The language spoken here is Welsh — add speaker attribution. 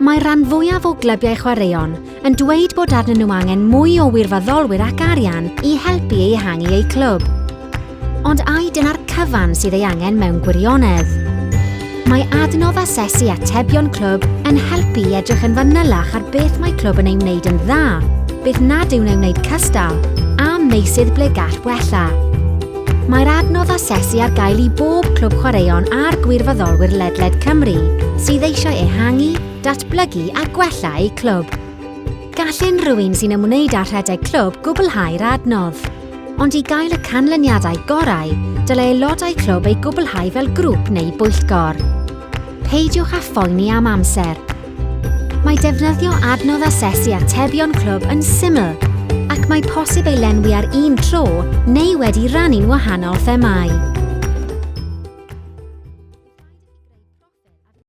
Speaker 1: Mae'r rhan fwyaf o glybiau chwaraeon yn dweud bod arnyn nhw angen mwy o wirfoddolwyr ac arian i helpu i ehangu eu clwb. Ond ai dyna'r cyfan sydd ei angen mewn gwirionedd? Mae adnodd asesu atebion clwb yn helpu i edrych yn fanylach ar beth mae clwb yn ei wneud yn dda, beth nad yw'n ei wneud cystal, a meysydd ble gall wella. Mae'r adnodd asesu ar gael i bob clwb chwaraeon a'r gwirfoddolwyr ledled Cymru sydd eisiau ehangu, datblygu a gwella eu clwb. Gall unrhyw un sy'n ymwneud â rhedeg clwb gwblhau'r adnodd. Ond i gael y canlyniadau gorau, dylai aelodau clwb ei gwblhau fel grŵp neu bwyllgor. Peidiwch â phoeni am amser. Mae defnyddio adnodd asesu atebion clwb yn syml ac mae posib ei lenwi ar un tro neu wedi rannu'n wahanol themâu.